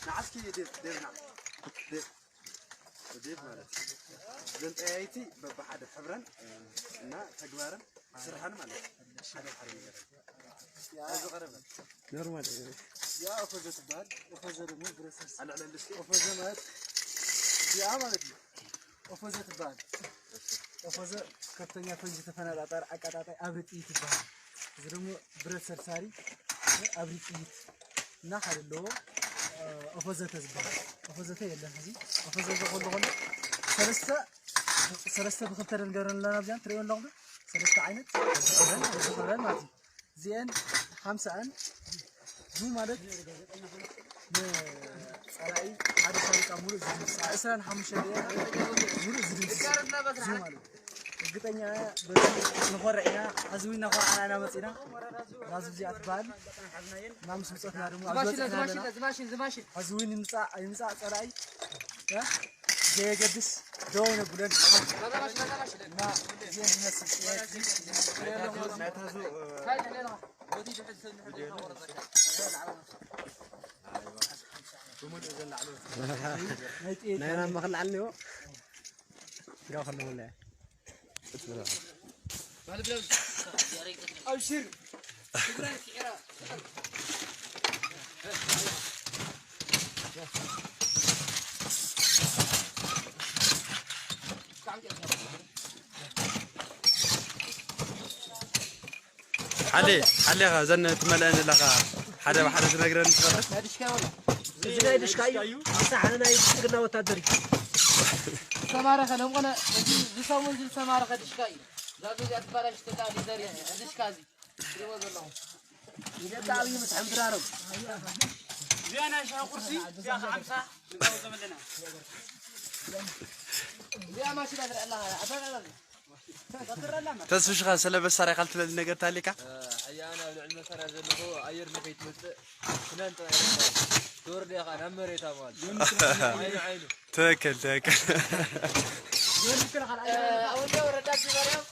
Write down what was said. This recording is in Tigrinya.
ንዓስኪ ዴቭ፣ ዴቭ ና። ዴቭ፣ ዴቭ ማለት እዩ። እዘን ጠያይቲ በብሓደ ሕብረን እና ተግባረን ስርሓን ማለት እዩ። ሓደ ሓደ ነገር። እዚ ቀረበ። ኖርማል እዩ። ያ ኦፎዘ ትበሃል። ኦፎዘ ደግሞ ብረሰስ። ኣልዕለል እስኪ። ኦፎዘ ማለት እዚኣ ማለት እዩ። ኦፎዘ ትበሃል። ኦፎዘ ከፍተኛ ፈንጂ ተፈናጣጣሪ፣ አቃጣጣይ፣ አብሪ ጥይት ይበሃል። እዚ ደግሞ ብረት ሰርሳሪ፣ አብሪ ጥይት እና ሓደ ኣለዎ። ኦፎዘተ ዝበሃል። ኦፎዘተ የለን። እዚ ኦፎዘተ ከሎ ከሎ ሰለስተ ሰለስተ ብክልተ ደንገረን ኣለና። ኣብዚኣን ትርእዮ ኣለኹም ሰለስተ ዓይነት ሕብረን ማለት እዩ። እዚአን ሓምሳኣን ዙ ማለት ንጸላኢ ሓደ ሻለቃ ሙሉእ ዝድምስስ፣ ዕስራን ሓሙሽተን ሙሉእ ዝድምስስ ዙ ማለት እዩ። እርግጠኛ እየ፣ በዚ ንኾርዕ ኢና። ሕዚ እውን እናኾርዓና ኢና መፂና። ናዙ እዚኣ ትበሃል። እና ምስ ምፀትና ድማ ኣብዚ ዝማሽን፣ በፂሕና ኣለና። ዝማሽን፣ ዝማሽን። ሕዚ እውን ይምፃእ ኣይምፃእ ፀላኢ፣ እ? ዘየገድስ ደው ነብለን። እና እዚአን ዝመስል ጥያቄ ናይታ ዙ፣ እ፣ ናይና መኽል ዓልዎ። ጋው ከለሙለ። ኣብሽር። ሓሌ፣ ሓሌኻ እዘን ትመልአን ዘለኻ ሓደ ብሓደ ትነግረን ትኽእል? እዚ ናይ ድሽካ እዩ። ንሳ ሓደ ናይ ብልጽግና ወታደር እዩ። ዝተማረኸ፣ ለምኾነ፣ እዚ ዝሰሙ እዚ ዝተማረኸ ድሽካ እዩ። ዛዙ እዚኣ ትባላሽ ተላ ሊደር እዩ። ድሽካ እዚ ትሪእዎ ዘለኹም። ይደቃ ኣብይ ምስ ሓምድራሮም። እዚኣ ናይ ሻሂ ቁርሲ፣ እዚኣ ከዓምሳ፣ ንጋው ዘመለና። እዚኣ ማሽላ ትረአ ኣለኻ፣ ኣታ ተስፍሽኻ ስለ መሳርያ ካልትለኒ ነገር ታሊካ? ኣያ፣ ኣነ ኣብ ልዕሊ መሳርያ ዘለኹ ኣየር ንከይትመጽእ ክነን ጥራይ ኢኻ። ትወርድ ኢኻ ናብ መሬታ ማለት። ዓይኑ ዓይኑ። ትክክል፣ ትክክል። እ፣ ኣወንዶ ወረዳ ዝበርዮም።